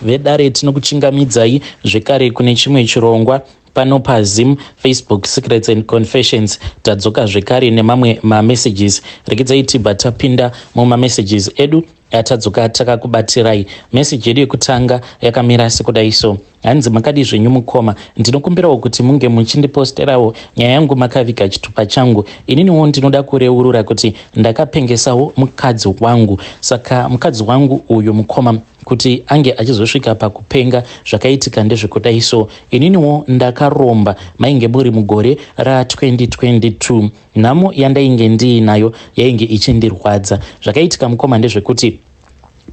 Vedare, tinokuchingamidzai zvekare kune chimwe chirongwa pano paZim Facebook Secrets and Confessions. Tadzoka zvekare nemamwe mamessages. Regedzai tibva tapinda mumamessages edu atadzoka takakubatirai. Meseji yedu yekutanga yakamira sekudai so. Hanzi, "Makadi zvenyu mukoma? Ndinokumbirawo kuti munge muchindiposterawo nyaya yangu makaviga chitupa changu. Ininiwo ndinoda kureurura kuti ndakapengesawo mukadzi wangu. Saka mukadzi wangu uyu, mukoma, kuti ange achizosvika pakupenga, zvakaitika ndezvekudai so. Ininiwo ndakaromba. Mainge muri mugore ra2022. Nhamo yandainge ndiinayo yainge ichindirwadza. Zvakaitika, mukoma, ndezvekuti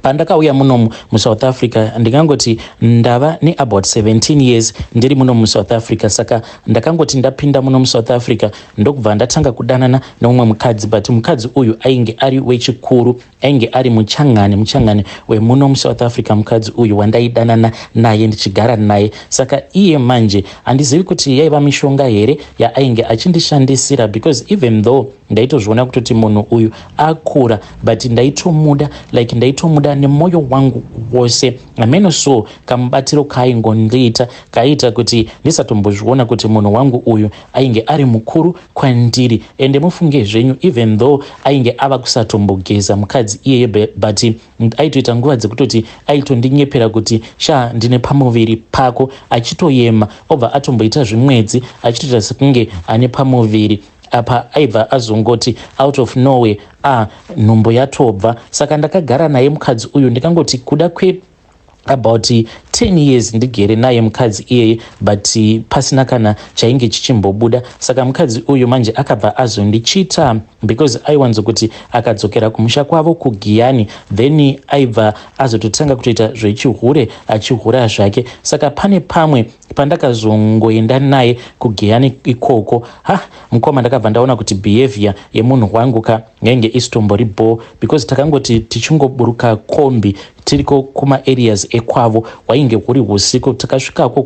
pandakauya munomu muSouth Africa, ndingangoti ndava neabout 17 years ndiri muno muSouth Africa. Saka ndakangoti ndapinda muno muSouth Africa, ndokubva ndatanga kudanana neumwe mukadzi, but mukadzi uyu ainge ari wechikuru, ainge ari muchangani, muchangani wemuno muSouth Africa, mukadzi uyu wandaidanana naye, ndichigara naye. Saka iye manje, handizivi kuti yaiva mishonga here yaainge achindishandisira, because even though ndaitozviona kutoti munhu uyu akura, but ndaitomuda, like ndaitomuda nemwoyo wangu wose. Ameno so kamubatiro kaaingondiita kaiita kuti ndisatombozviona kuti munhu wangu uyu ainge ari mukuru kwandiri. Ende mufunge zvenyu, even though ainge ava kusatombogeza mukadzi iyeye, but aitoita nguva dzekutoti aitondinyepera kuti, 'Sha, ndine pamuviri pako,' achitoyema, obva atomboita zvimwedzi achitoita sekunge ane pamuviri. Apa aibva azongoti out of nowhere, a nhumbu yatobva. Saka ndakagara naye mukadzi uyu, ndikangoti kuda kwe about 10 years ndigere naye mukadzi iyeye, but pasina kana chainge chichimbobuda. Saka mukadzi uyu manje akabva azondichita, because aiwanzokuti akadzokera kumusha kwavo kuGiyani, then aibva azototanga kutoita zvechihure, achihura zvake. Saka pane pamwe pandakazongoenda naye kuGiyani ikoko, ha, mukoma, ndakabva ndaona kuti behavior yemunhu wangu ka yainge isitombori bho, because takangoti tichingoburuka kombi tiriko kumaareas ekwavo, hwainge huri usiku. Takasvikako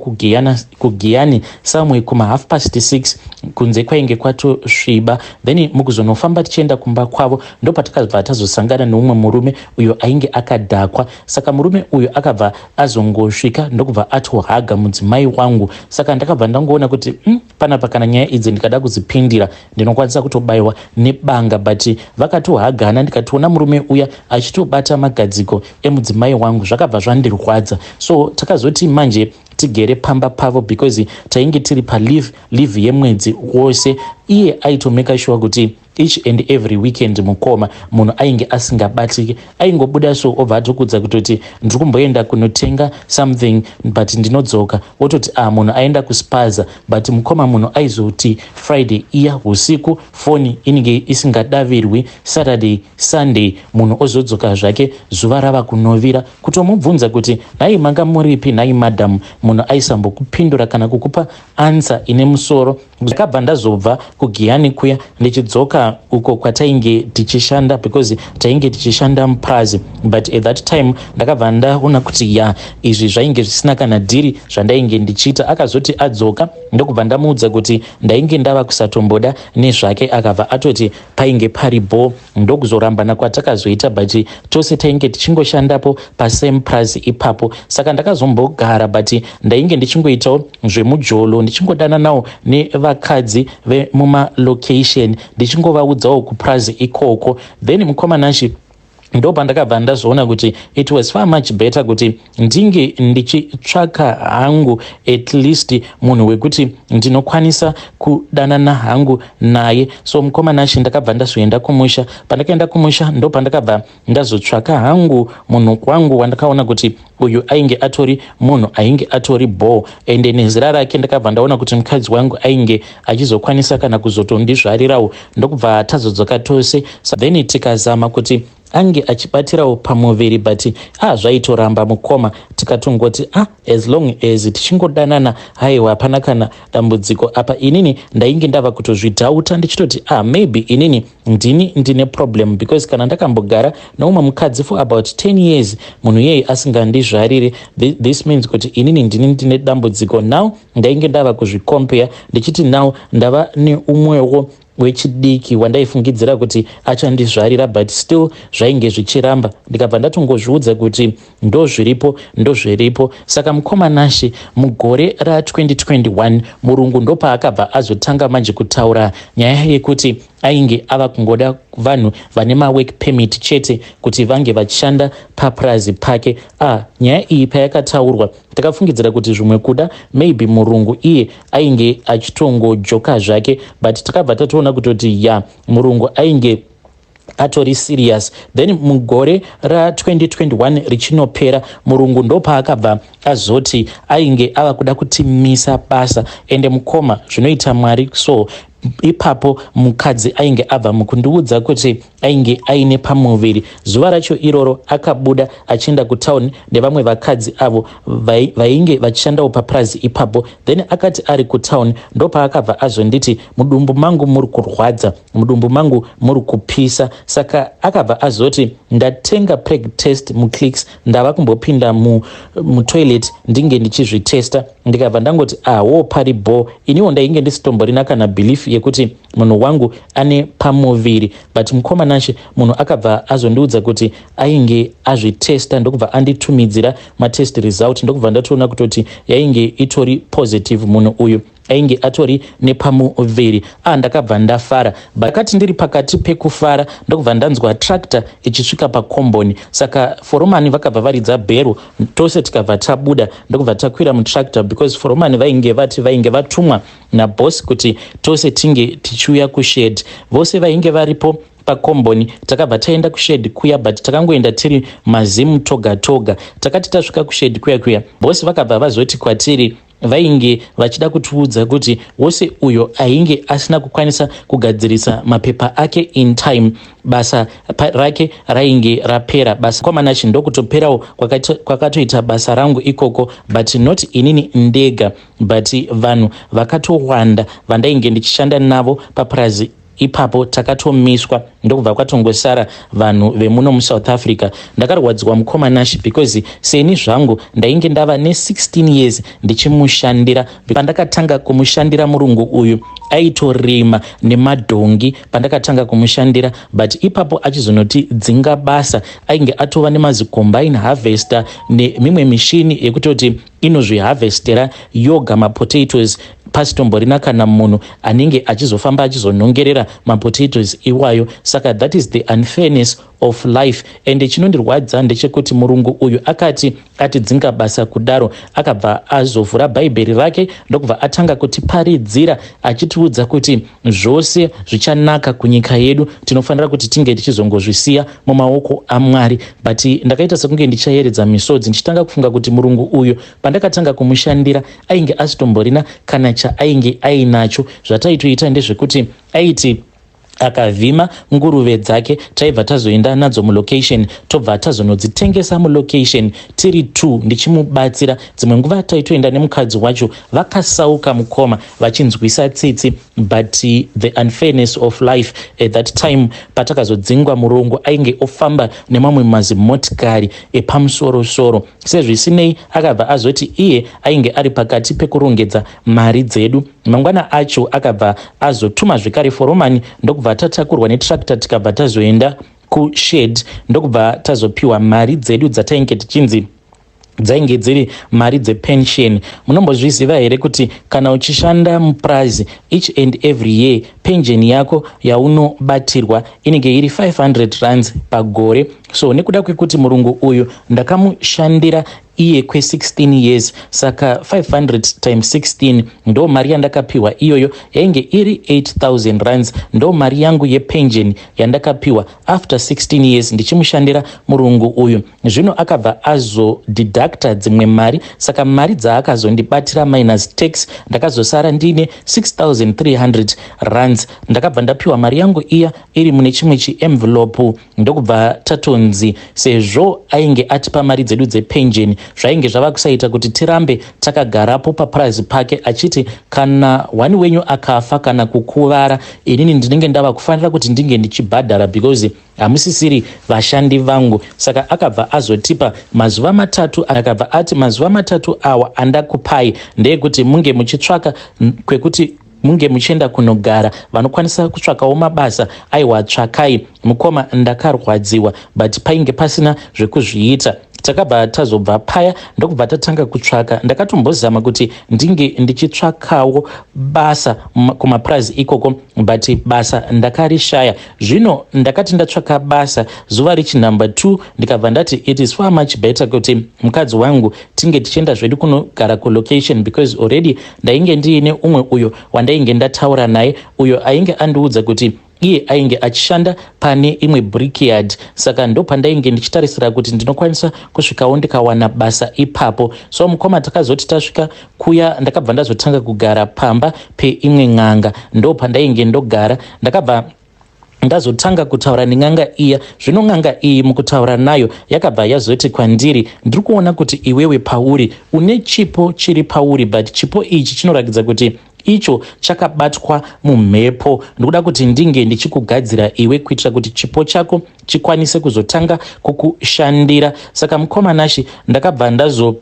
kuGiyani somewhere kuma 6:30, kunze kwainge kwatosviba. Then mukuzonofamba tichienda kumba kwavo, ndopatakabva tazosangana neumwe murume uyo ainge akadhakwa. Saka murume uyu akabva azongosvika, ndokubva atohaga mudzimai wangu. Saka ndakabva ndangoona kuti panapa kana nyaya idzi ndikada kudzipindira, ndinokwanisa kutobayiwa nebanga. But vakatohagana, ndikatoona murume uya achitobata magadziko emudzimai wangu. Zvakabva zvandirwadza. So takazoti manje tigere pamba pavo, because tainge tiri paleave, leave yemwedzi wose. Iye aitomeka sure kuti each and every weekend, mukoma, munhu ainge asingabatiki. Aingobuda so, obva atokudza kutoti, 'Ndiri kumboenda kunotenga something, but ndinodzoka.' Wototi, 'Ah, munhu aenda kuspaza.' But mukoma, munhu aizoti Friday iya usiku foni inenge isingadavirwi, Saturday, Sunday, munhu ozodzoka zvake zuva rava kunovira. Kutomubvunza kuti, 'Nhai, manga muripi nhai madam?' munhu aisambokupindura kana kukupa answer ine musoro. Ndakabva ndazobva kuGiyani kuya, ndichidzoka uko kwatainge tichishanda, because tainge tichishanda mupurazi. But at that time ndakabva ndaona kuti ya, izvi zvainge zvisina kana deal zvandainge ndichiita. Akazoti adzoka, ndokubva ndamuudza kuti ndainge ndava kusatomboda nezvake. Akabva atoti painge pari bho, ndokuzorambana kwatakazoita, but tose tainge tichingoshandapo pasame purazi ipapo. Saka ndakazombogara, but ndainge ndichingoitawo zvemujolo, ndichingodananawo nevakadzi vemumalocation, ndichingovaudzawo kupurazi ikoko. Then mukoma Nashi, ndo pandakabva ndazoona kuti it was far much better kuti ndinge ndichitsvaka hangu at least munhu wekuti ndinokwanisa kudanana hangu naye. So mukoma Nashi, ndakabva ndazoenda kumusha. Pandakaenda kumusha, ndo pandakabva ndazotsvaka hangu munhu wangu wandakaona kuti uyu ainge atori munhu ainge atori bho, ende nezera rake ndakabva ndaona kuti mukadzi wangu ainge achizokwanisa kana kuzotondizvarirawo. Ndokubva tazodzoka tose. Then tikazama kuti ange achibatirawo pamuviri, but ah, zvaitoramba mukoma. Tikatongoti, ah, as long as tichingodanana, haiwa, hapana kana dambudziko. Apa inini ndainge ndava kutozvidhauta, ndichitoti, ah, maybe inini ndini ndine problem, because kana ndakambogara neumwe mukadzi for about 10 years, munhu iyeye asingandizvariri, this means kuti inini ndini ndine dambudziko. Now ndainge ndava kuzvicompare, ndichiti now ndava neumwewo. wechidiki wandaifungidzira kuti achandizvarira, but still zvainge zvichiramba. Ndikabva ndatongozviudza kuti ndozviripo, ndozviripo. Saka mukoma Nashe, mugore ra2021 murungu ndopaakabva azotanga manje kutaura nyaya yekuti ainge ava kungoda vanhu vane mawork permit chete kuti vange vachishanda papurazi pake. Ah, nyaya iyi payakataurwa, takafungidzira kuti zvimwe kuda maybe murungu iye ainge achitongojoka zvake, but takabva tatoona kutoti ya, murungu ainge atori serious. Then mugore ra2021 richinopera, murungu ndopaakabva azoti ainge ava kuda kutimisa basa. Ende mukoma, zvinoita Mwari. So ipapo mukadzi ainge abva mukundiudza kuti ainge aine pamuviri. Zuva racho iroro akabuda achienda kutauni nevamwe vakadzi avo vainge vachishandawo papurazi ipapo. Then akati ari kutauni, ndopaakabva azonditi, "Mudumbu mangu muri kurwadza, mudumbu mangu muri kupisa." Saka akabva azoti, "Ndatenga preg test muClicks, ndava kumbopinda mutoilet ndinge ndichizvitesta." Ndikabva ndangoti, "Awo, pari bo." Iniwo ndainge ndisitomborina kana belief yekuti munhu wangu ane pamuviri, but mukoma Nashe, munhu akabva azondiudza kuti ainge azvitesta, ndokubva anditumidzira matest result, ndokubva ndatoona kutoti yainge itori positive. Munhu uyu ainge atori nepamuviri. A, ndakabva ndafara. Bakati ndiri pakati pekufara, ndokubva ndanzwa tractor ichisvika pakomboni. Saka foromani vakabva varidza bhero, tose tikabva tabuda, ndokubva takwira mutractor, because foromani vainge vati vainge vatumwa naboss kuti tose tinge tichiuya kushed. Vose vainge varipo pakomboni takabva taenda kushed kuya, but takangoenda tiri mazimu toga toga. Takati tasvika kushed kuya kuya, bosi vakabva vazoti kwatiri, vainge vachida kutiudza kuti wose uyo ainge asina kukwanisa kugadzirisa mapepa ake in time, basa rake rainge rapera. Basa kwamanachi ndokutoperawo kwakatoita basa rangu ikoko, but not inini ndega, but vanhu vakatowanda vandainge ndichishanda navo papurazi ipapo takatomiswa, ndokubva kwatongosara vanhu vemuno muSouth Africa. Ndakarwadziwa, mukoma Nash, because seni zvangu ndainge ndava ne16 years ndichimushandira. Pandakatanga kumushandira, murungu uyu aitorima nemadhongi pandakatanga kumushandira, but ipapo achizonoti dzinga basa, ainge atova nemazicombine harvester nemimwe mishini yekutoti inozviharvestera yoga mapotatoes, pasitomborina kana munhu anenge achizofamba achizonongerera mapotatoes iwayo. Saka that is the unfairness of life. And chinondirwadza ndechekuti murungu uyu akati atidzinga basa kudaro, akabva azovhura Bhaibheri rake, ndokubva atanga kutiparidzira achitiudza kuti zvose zvichanaka kunyika yedu, tinofanira kuti tinge tichizongozvisiya mumaoko aMwari. But ndakaita sekunge ndichayeredza misodzi ndichitanga kufunga kuti murungu uyu, pandakatanga kumushandira, ainge asitomborina kana chaainge ainacho. Zvataitoita ndezvekuti aiti akavhima nguruve dzake, taibva tazoenda nadzo mulocation, tobva tazonodzitengesa mulocation tiri 2 ndichimubatsira. Dzimwe nguva taitoenda nemukadzi wacho. Vakasauka, mukoma, vachinzwisa tsitsi, but the unfairness of life, at that time patakazodzingwa, murungu ainge ofamba nemamwe mazimotikari epamusorosoro. Sezvisinei, akabva azoti iye ainge ari pakati pekurongedza mari dzedu. Mangwana acho akabva azotuma zvekare foromani, ndokubva tatakurwa netractor, tikabva tazoenda kushed, ndokubva tazopiwa mari dzedu dzatainge tichinzi dzainge dziri mari dzepension. Munombozviziva here kuti kana uchishanda mupurazi, each and every year pension yako yaunobatirwa inenge iri 500 rands pagore? So nekuda kwekuti murungu uyu ndakamushandira iye kwe16 years, saka 500 times 16 ndo mari yandakapiwa iyoyo, yainge iri 8000 rands. Ndo mari yangu yepension yandakapiwa after 16 years ndichimushandira murungu uyu. Zvino akabva azodeducta dzimwe mari, saka mari dzaakazondibatira minus tax, ndakazosara ndiine 6300 rands. Ndakabva ndapiwa mari yangu iya iri mune chimwe chienvelope, ndokubva tatonzi sezvo ainge atipa mari dzedu dzepension, zvainge zvava kusaita kuti tirambe takagarapo papurazi pake, achiti kana one wenyu akafa kana kukuvara, inini ndinenge ndava kufanira kuti ndinge ndichibhadhara because hamusisiri vashandi vangu. Saka akabva azotipa mazuva 3. Akabva ati, "Mazuva 3 awa andakupai ndeyekuti munge muchitsvaka kwekuti Munge muchienda kunogara, vanokwanisa kutsvakawo mabasa, aiwa tsvakai. Mukoma, ndakarwadziwa, but painge pasina zvekuzviita. Takabva tazobva paya, ndokubva tatanga kutsvaka. Ndakatombozama kuti ndinge ndichitsvakawo basa kumapurazi ikoko, but basa ndakarishaya. Zvino ndakati ndatsvaka basa zuva richi number 2, ndikabva ndati it is far much better kuti mukadzi wangu tinge tichienda zvedu kunogara kulocation, because already ndainge ndiine umwe uyo wandainge ndataura naye, uyo ainge andiudza kuti iye ainge achishanda pane imwe brickyard. Saka ndo pandainge ndichitarisira kuti ndinokwanisa kusvikawo ndikawana basa ipapo. So mukoma, takazoti tasvika kuya, ndakabva ndazotanga kugara pamba peimwe n'anga. Ndo pandainge ndogara. Ndakabva ndazotanga kutaura nen'anga iya. Zvino n'anga iyi, mukutaura nayo, yakabva yazoti kwandiri, "Ndiri kuona kuti iwewe pauri une chipo chiri pauri, but chipo ichi chinoratidza kuti icho chakabatwa mumhepo. Ndikuda kuti ndinge ndichikugadzira iwe kuitira kuti chipo chako chikwanise kuzotanga kukushandira." Saka mukoma Nashi, ndakabva ndazo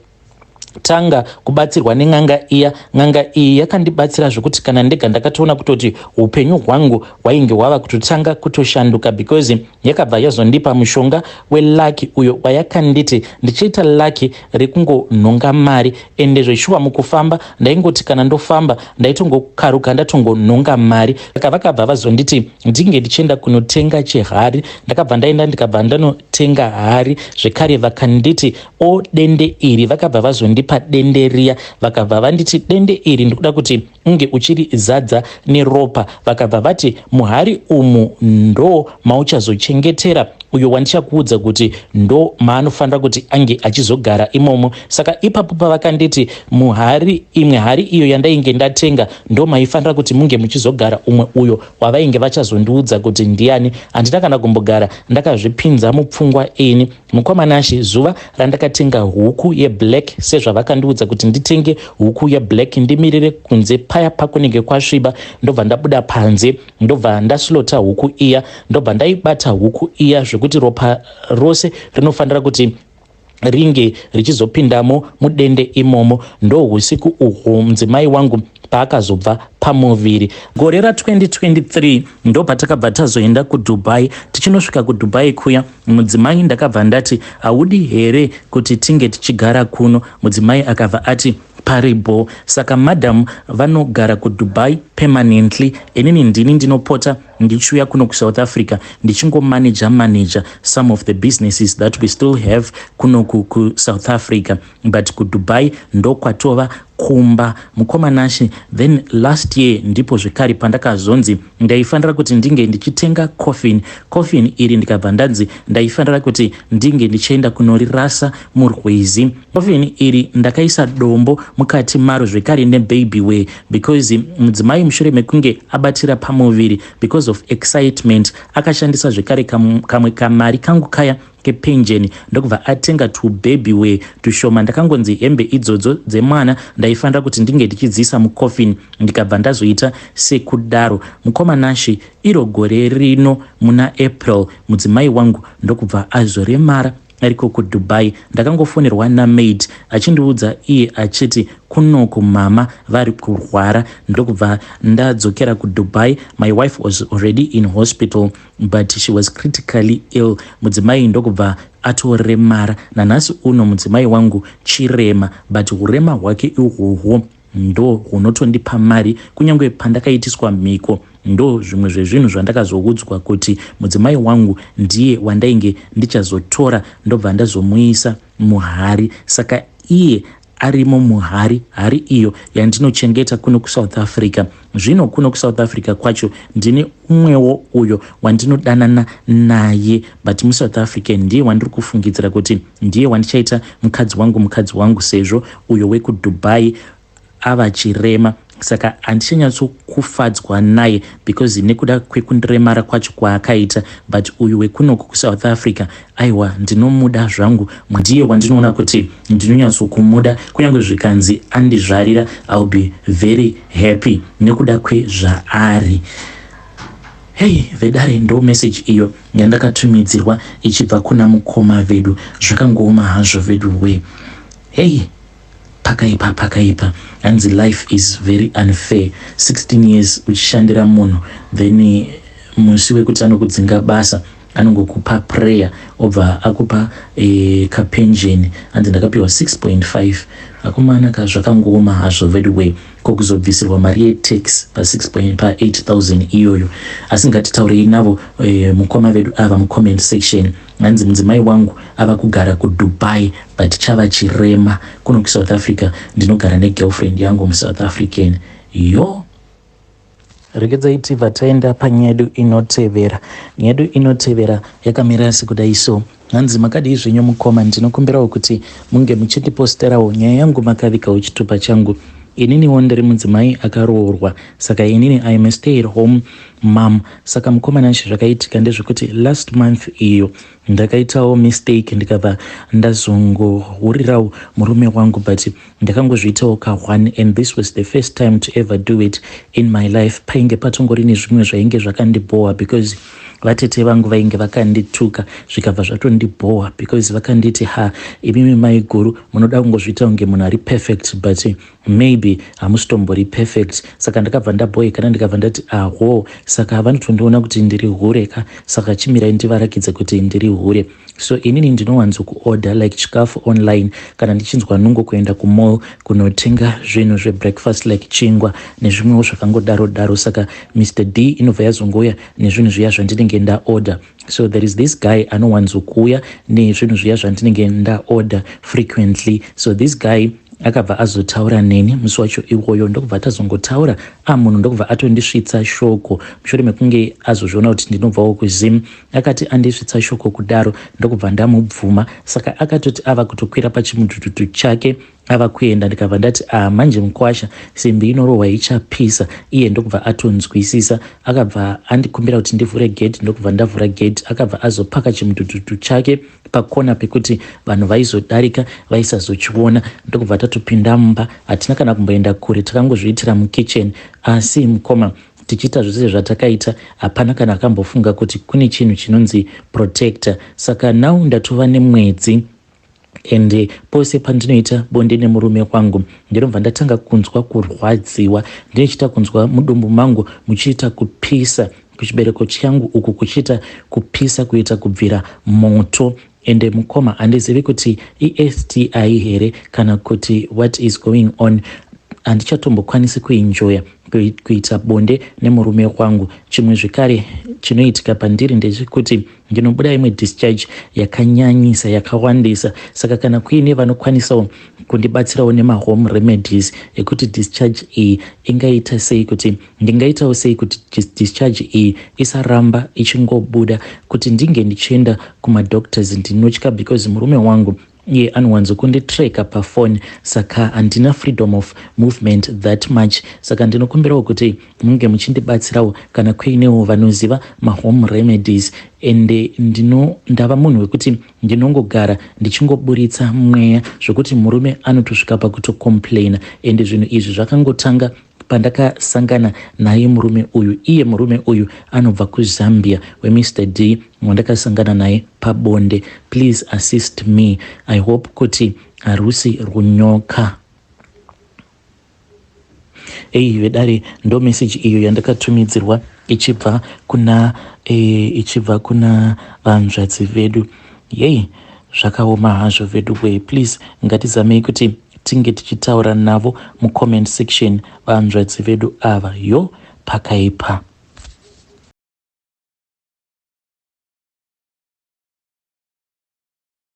tanga kubatsirwa nen'anga iya. N'anga iyi yakandibatsira zvokuti kana ndega ndakatoona kutoti upenyu hwangu hwainge hwava kutotanga kutoshanduka, because yakabva yazondipa mushonga welucky, uyo wayakanditi ndichiita lucky rekungonhonga mari. Ende zveshuwa, mukufamba ndaingoti kana ndofamba ndaitongokaruka ndatongonhonga mari. Saka vakabva vazonditi ndinge ndichienda kunotenga chihari. Ndakabva ndaenda, ndikabva ndanotenga hari zvekare. Vakanditi o dende iri, vakabva vazondipa dende riya. Vakabva vanditi, "Dende iri ndikuda kuti unge uchirizadza neropa." Vakabva vati, "Muhari umu ndo mauchazochengetera uyo wandichakuudza kuti ndo maanofanira kuti ange achizogara imomo." Saka ipapo pavakanditi muhari, imwe hari iyo yandainge ndatenga, ndo maifanira kuti munge muchizogara umwe uyo wavainge vachazondiudza kuti ndiani, handina kana kumbogara ndakazvipinza mupfungwa ini. Mukoma Nashi, zuva randakatenga huku yeblack, sezvavakandiudza kuti nditenge huku yeblack, ndimirire kunze paya pakunenge kwasviba, ndobva ndabuda panze, ndobva ndaslaughter huku iya, ndobva ndaibata huku iya zvekuti ropa rose rinofanira kuti ringe richizopindamo mudende imomo. Ndo usiku uhwu mudzimai wangu paakazobva pamuviri. Gore ra2023 ndo patakabva tazoenda kuDubai. Tichinosvika kuDubai kuya, mudzimai ndakabva ndati, "Haudi here kuti tinge tichigara kuno?" Mudzimai akabva ati paribo. Saka madam vanogara kuDubai permanently. Inini ndini ndinopota ndichiuya kuno kuSouth Africa, ndichingomaneja maneja some of the businesses that we still have kunoku kuSouth Africa, but kuDubai ndokwatova kumba. Mukoma Nashi, then last year ndipo zvekare pandakazonzi ndaifanira kuti ndinge ndichitenga coffin. Coffin iri ndikabva ndanzi ndaifanira kuti ndinge ndichienda kunorirasa murwizi. Coffin iri ndakaisa dombo mukati maro zvekare nebaby wear, because mudzimai mushure mekunge abatira pamuviri, because of excitement, akashandisa zvekare kamwe kamari kangu kaya kepenjeni, ndokubva atenga tubaby wear tushoma. Ndakangonzi hembe idzodzo dzemwana ndaifanira kuti ndinge ndichidziisa mucoffin. Ndikabva ndazoita sekudaro. Mukoma Nashi, iro gore rino muna April, mudzimai wangu ndokubva azoremara ariko kuDubai. Ndakangofonerwa namaid achindiudza iye achiti kunoku mama vari kurwara, ndokubva ndadzokera kuDubai. My wife was already in hospital, but she was critically ill. Mudzimai ndokubva atoremara. Nanhasi uno mudzimai wangu chirema, but urema hwake ihwohwo ndo hunotondipa mari. Kunyange pandakaitiswa mhiko, ndo zvimwe zvezvinhu zvandakazoudzwa kuti mudzimai wangu ndiye wandainge ndichazotora, ndobva ndazomuisa muhari. Saka iye arimo muhari, hari iyo yandinochengeta kuno kuSouth Africa. Zvino kuno kuSouth Africa kwacho ndine umwewo uyo wandinodanana naye, but muSouth Africa ndiye wandiri kufungidzira kuti ndiye wandichaita mukadzi wangu, mukadzi wangu, sezvo uyo wekuDubai ava chirema. Saka handichanyatsokufadzwa naye because nekuda kwekundiremara kwacho kwaakaita, but uyu wekunoku kuSouth Africa, aiwa, ndinomuda zvangu. Ndiye wandinoona kuti ndinonyatsokumuda. Kunyange zvikanzi andizvarira, I will be very happy nekuda kwezvaari. Hei vedare, ndo message iyo yandakatumidzirwa ichibva kuna mukoma vedu. Zvakangooma hazvo vedu we. Hei. Pakaipa, pakaipa. Hanzi life is very unfair. 16 years uchishandira munhu, then musi wekuti anokudzinga basa anongokupa prayer, obva akupa kapension. Hanzi ndakapiwa 6.5. Akomana ka, zvakangooma hazvo very way. Kokuzobvisirwa mari yetax pa6 pa8000 iyoyo. Asi ngatitaurei navo mukoma vedu ava mucomment section. Hanzi mudzimai wangu ava kugara kuDubai, but chava chirema kuno kuSouth Africa. Ndinogara negirlfriend yangu muSouth African. Yo, regedzai tibva taenda panyaya yedu inotevera. Nyaya yedu inotevera yakamira sekudai so. Hanzi makadii zvenyu mukoma? Ndinokumbirawo kuti munge muchindiposterawo nyaya yangu makavikawo chitupa changu. Ininiwo ndiri mudzimai akaroorwa, saka inini I am a stay at home mum. Saka mukomana, zvakaitika ndezvekuti last month iyo ndakaitawo mistake, ndikabva ndazongohurirawo murume wangu, but ndakangozviitawo ka1 and this was the first time to ever do it in my life. Painge patongori nezvimwe zvainge zvakandibhowa because vatete vangu vainge vakandituka, zvikabva zvatondibhowa because vakanditi, "Ha, imimi mai guru munoda kungozviita kunge munhu ari perfect, but maybe hamusitombori perfect." Saka ndakabva ndabhoekana, ndikabva ndati, "Aho, saka vanotondiona kuti ndiri hure ka? Saka chimirai ndivarakidze kuti ndiri hure." So inini ndinowanzokuorder like chikafu online kana ndichinzwa nungo kuenda kumall kunotenga zvinhu zvebreakfast like chingwa nezvimwewo zvakangodaro daro. Saka Mr D inobva yazongouya nezvinhu zviya zvandinenge ndaorder. So there is this guy anowanzokuuya nezvinhu zviya zvandinenge ndaorder frequently. So this guy akabva azotaura neni musi wacho iwoyo, ndokubva tazongotaura. A, munhu ndokubva atondisvitsa shoko mushure mekunge azozviona kuti ndinobvawo kuZim. Akati andisvitsa shoko kudaro, ndokubva ndamubvuma. Saka akatoti ava kutokwira pachimudhudhudhu chake ava kuenda, ndikabva ndati, "A, manje mukwasha, simbi inorohwa ichapisa." Iye ndokubva atonzwisisa, akabva andikumbira kuti ndivhure gate, ndokubva ndavhura gate. Akabva azopaka chimudhudhudhu chake pakona pekuti vanhu vaizodarika vaisazochiona, ndokubva tatopinda mumba. Hatina kana kumboenda kure, takangozviitira mukitchen. Asi mukoma, tichiita zvose zvatakaita, hapana kana akambofunga kuti kune chinhu chinonzi protector. Saka now ndatova nemwedzi, ende pose pandinoita bonde nemurume wangu ndinobva ndatanga kunzwa kurwadziwa. Ndinochiita kunzwa mudumbu mangu muchiita kupisa, kuchibereko changu uku kuchiita kupisa, kuita kubvira moto. Ende mukoma, handizivi kuti iSTI here kana kuti what is going on. Handichatombokwanisi kuenjoya kuita bonde nemurume wangu. Chimwe zvekare chinoitika pandiri ndechekuti ndinobuda imwe discharge yakanyanyisa, yakawandisa. Saka kana kuine vanokwanisawo kundibatsirawo nemahome remedies ekuti discharge iyi ingaita sei, kuti ndingaitawo sei kuti discharge iyi isaramba ichingobuda, kuti ndinge ndichienda kumadoctors ndinotya because murume wangu iye anowanzokunditracka pafoni, saka handina freedom of movement that much. Saka ndinokumbirawo kuti munge muchindibatsirawo kana kuinewo vanoziva mahome remedies. Ende ndava munhu wekuti ndinongogara ndichingoburitsa mweya zvokuti murume anotosvika pakutocomplaina. Ende zvinhu izvi zvakangotanga pandakasangana naye murume uyu. Iye murume uyu anobva kuZambia, weMr D wandakasangana naye pabonde. Please assist me. I hope kuti harusi runyoka. Ei vedare, ndo meseji iyo yandakatumidzirwa ichibva kuna vanzvadzi vedu. Yei, zvakaoma hazvo vedu wei. Please, ngatizamei kuti tinge tichitaura navo mucomment section, vanzvadzi vedu ava. Yo, pakaipa.